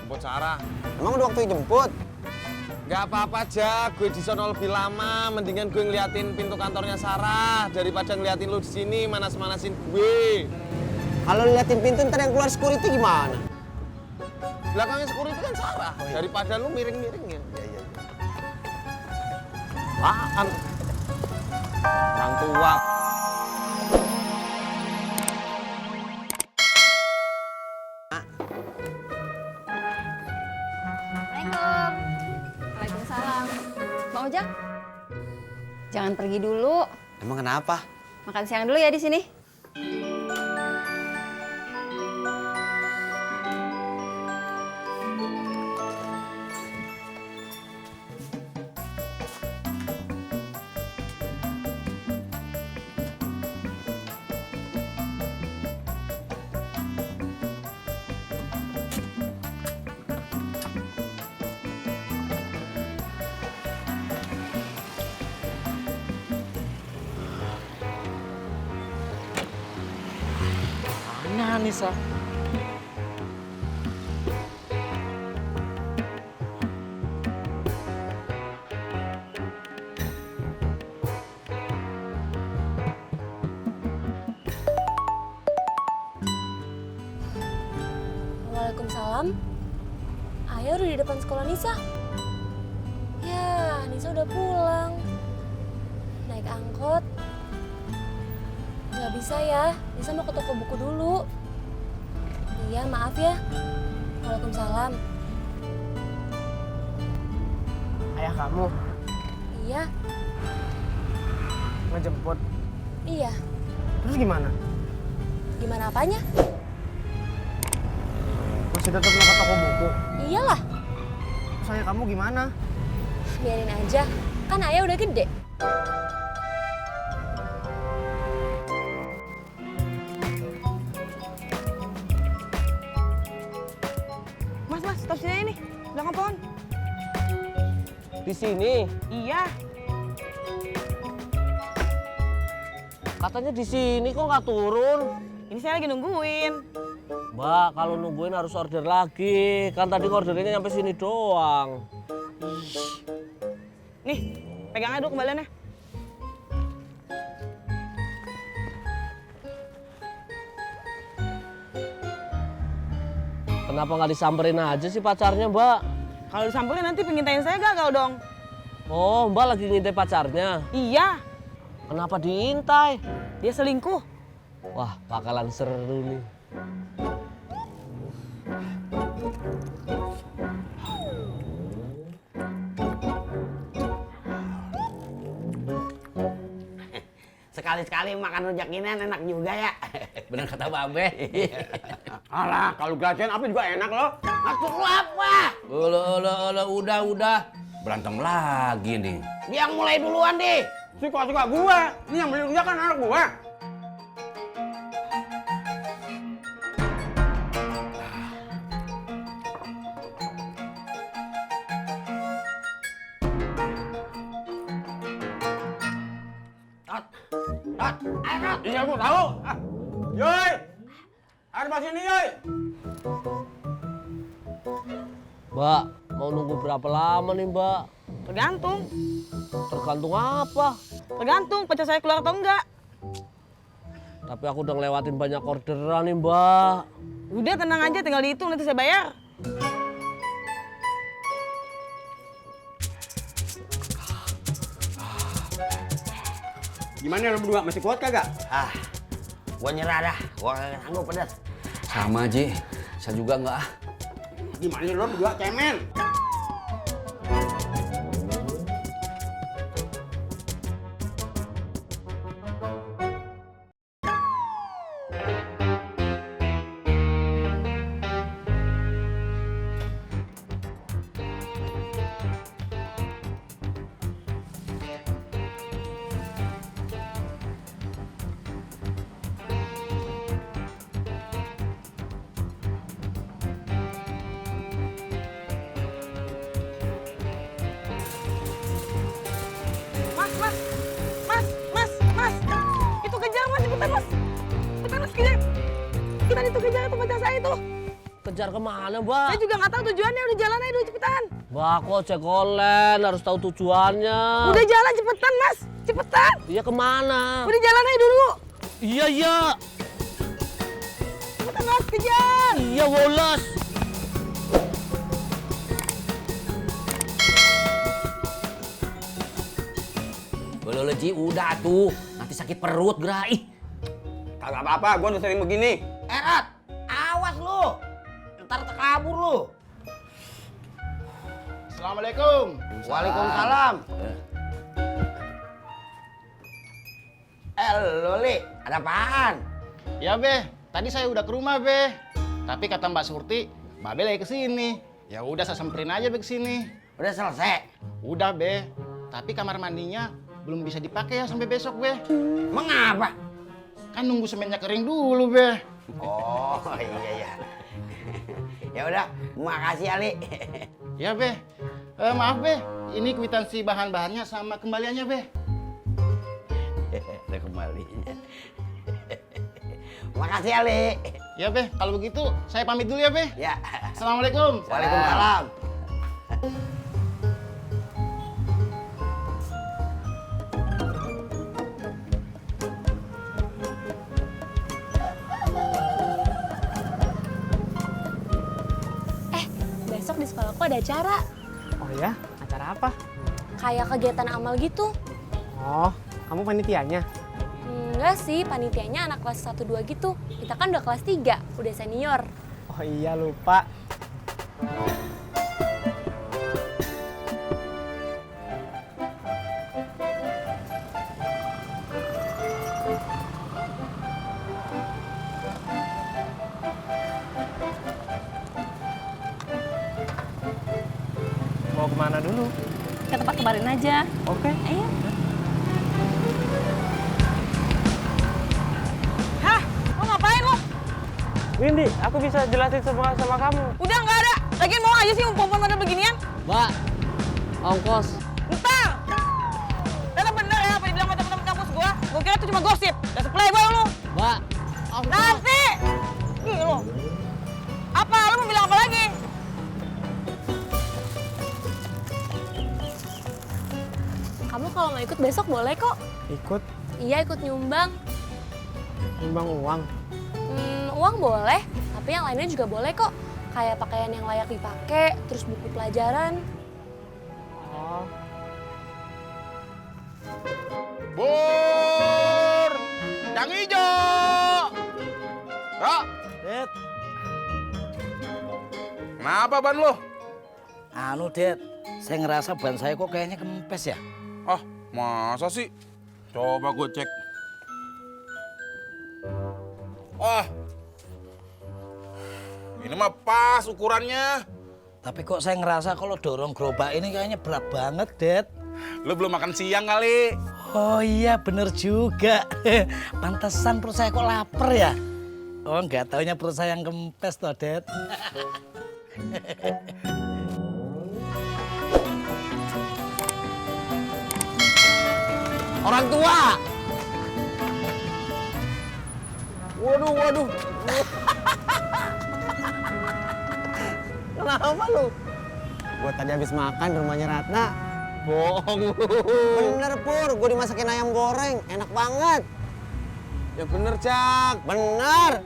Jemput Sarah. Emang udah waktu jemput? Gak apa-apa, Jak. Gue di sono lebih lama. Mendingan gue ngeliatin pintu kantornya Sarah daripada ngeliatin lu di sini manas-manasin gue. Kalau liatin pintu ntar yang keluar security gimana? Belakangnya security kan Sarah. Oh, iya. Daripada lu miring-miringin. Iya. Apaan? Orang tua. Assalamualaikum. Waalaikumsalam. Bang Ojak, jangan pergi dulu. Emang kenapa? Makan siang dulu ya di sini. Mana Nisa? Waalaikumsalam. Ayah udah di depan sekolah Nisa. Ya, Nisa udah pulang. Naik angkot. Nggak bisa ya, Nisa mau ke toko buku dulu. Iya, maaf ya. Waalaikumsalam. Ayah kamu Iya, ngejemput. iya. Terus gimana? Gimana apanya? Masih tetap mau ke toko buku. Iyalah, Terus ayah kamu gimana? biarin aja. Kan ayah udah gede. Mas, stop sini ini. Belakang pohon. Di sini. Iya. Katanya di sini kok nggak turun. Ini saya lagi nungguin. Mbak, kalau nungguin harus order lagi. Kan tadi ordernya nyampe sini doang. Nih, pegang aja dulu kembaliannya. Kenapa nggak disamperin aja sih pacarnya, Mbak? Kalau disamperin nanti pengintain saya gagal dong. Oh, Mbak lagi ngintai pacarnya. Iya, Kenapa diintai? dia selingkuh. Wah, bakalan seru nih. Sekali-sekali makan rujak ini enak juga ya. Bener kata Babe. Alah, kalau gajian apa juga enak loh. Maksud lu apa? Udah. Berantem lagi nih. Dia yang mulai duluan deh. Suka-suka gua. Ini yang beli rujak kan anak gua. Ayo, Iya, gua tahu. Yoi. Ada pas sini, Yoi. Mbak, mau nunggu berapa lama nih, Mbak? Tergantung. Tergantung apa? Tergantung pacar saya keluar atau enggak. Tapi aku udah ngelewatin banyak orderan nih, Mbak. Udah tenang aja, tinggal dihitung nanti saya bayar. Gimana lu berdua, masih kuat kagak? Gua nyerah dah. Gua kagak sanggup pedas. Sama, Ji. Saya juga enggak. Gimana lu berdua, cemen? Mas. Itu kejar, Mas, cepetan, Mas. Cepetan, Mas, kejar. Cepetan itu kejar itu pacar saya itu. ngejar kemana, Mbak? Saya juga nggak tahu tujuannya. Udah jalan aja dulu cepetan. Mbak, aku ojek online, harus tahu tujuannya. Udah jalan cepetan mas, cepetan. Iya kemana? Udah jalan aja dulu. Iya. Cepetan mas, kejar. Iya, woles. Boleh Ji, udah tuh. Nanti sakit perut, Gerai. Kagak apa-apa, gua udah sering begini. Erat, awas lu. Ntar terkabur lu. Assalamualaikum. Waalaikumsalam. Loli, ada apaan? Ya Be, tadi saya udah ke rumah Be. Tapi kata Mbak Surti, Mbak Be lagi kesini. Ya udah saya samperin aja Be kesini. Udah selesai? Udah Be, tapi kamar mandinya belum bisa dipakai ya sampai besok Be. Mengapa? Kan nunggu semennya kering dulu Be. Oh iya. Ya udah, makasih Ali. Ya Be, maaf Be, ini kwitansi bahan-bahannya sama kembaliannya Be. Ada kembalinya. Makasih Ali. Ya Be, kalau begitu saya pamit dulu ya Be. Ya. Assalamualaikum. Waalaikumsalam. Besok di sekolahku ada acara. Oh ya, acara apa? Kayak kegiatan amal gitu. Oh, kamu panitianya? Enggak sih, panitianya anak kelas 1-2 gitu. Kita kan udah kelas 3, udah senior. Oh iya, lupa. Mau kemana dulu? Ke tempat kemarin aja. Oke. Ayo. Hah, lo ngapain lo? Windy, aku bisa jelasin semua sama kamu. Udah nggak ada. Lagian mau aja sih umpam ada beginian. Mbak, ongkos. Ntar. Ternyata bener ya apa dibilang sama temen-temen kampus gua. Gua kira itu cuma gosip. Dasar playboy lu. Mbak, ongkos. Nanti. Nih lo. Apa? Lo mau bilang apa lagi? Kamu kalau mau ikut besok boleh kok. Ikut Iya, ikut nyumbang. nyumbang uang. Uang boleh, tapi yang lainnya juga boleh kok. Kayak pakaian yang layak dipakai, terus buku pelajaran. Oh. Bur, yang hijau. Bro, Det, kenapa ban lu? anu Det, saya ngerasa ban saya kok kayaknya kempes ya. Ah, masa sih? Coba gue cek. Ah, ini mah pas ukurannya. Tapi kok saya ngerasa kalau dorong gerobak ini kayaknya berat banget, Det. Lu belum makan siang kali. Oh iya, bener juga. Pantesan perut saya kok lapar ya. Oh, nggak taunya perut saya yang kempes toh, Det. Orang tua. Waduh. Kenapa lu? Gua tadi habis makan di rumahnya Ratna. Bohong lu. Bener Pur, gua dimasakin ayam goreng, enak banget. Ya bener, Jak. Bener.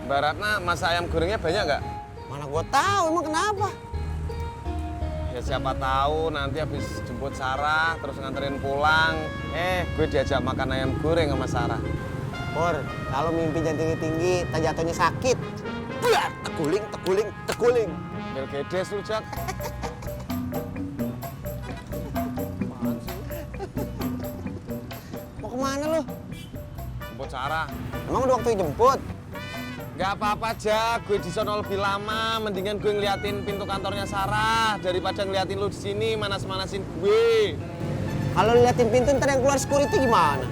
Mbak Ratna, masa ayam gorengnya banyak nggak? Mana gua tahu, emang kenapa? Ya siapa tahu nanti habis jemput Sarah terus nganterin pulang. Gue diajak makan ayam goreng sama Sarah. Pur, kalau mimpi jangan tinggi-tinggi, tak jatuhnya sakit. Buat, teguling. Bel gedes lu, Jak. Mau kemana lu? Jemput Sarah. Emang udah waktu jemput? Gak apa-apa, Jak. Gue di sono lebih lama. Mendingan gue ngeliatin pintu kantornya Sarah daripada ngeliatin lu di sini manas-manasin gue. Kalau liatin pintu ntar yang keluar security gimana?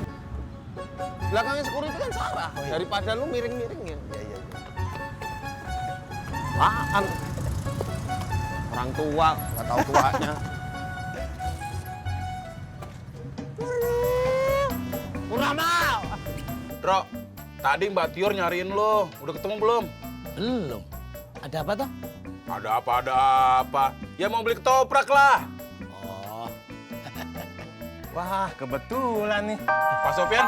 Belakangnya security kan Sarah. Daripada lu miring-miringin. Iya. Apaan? Orang tua, gak tahu tuanya. Bro, tadi Mbak Tior nyariin lo. Udah ketemu belum? Belum. Ada apa toh? Ada apa? Ya mau beli ketoprak lah. Oh, Wah, kebetulan nih. Pak Sofyan,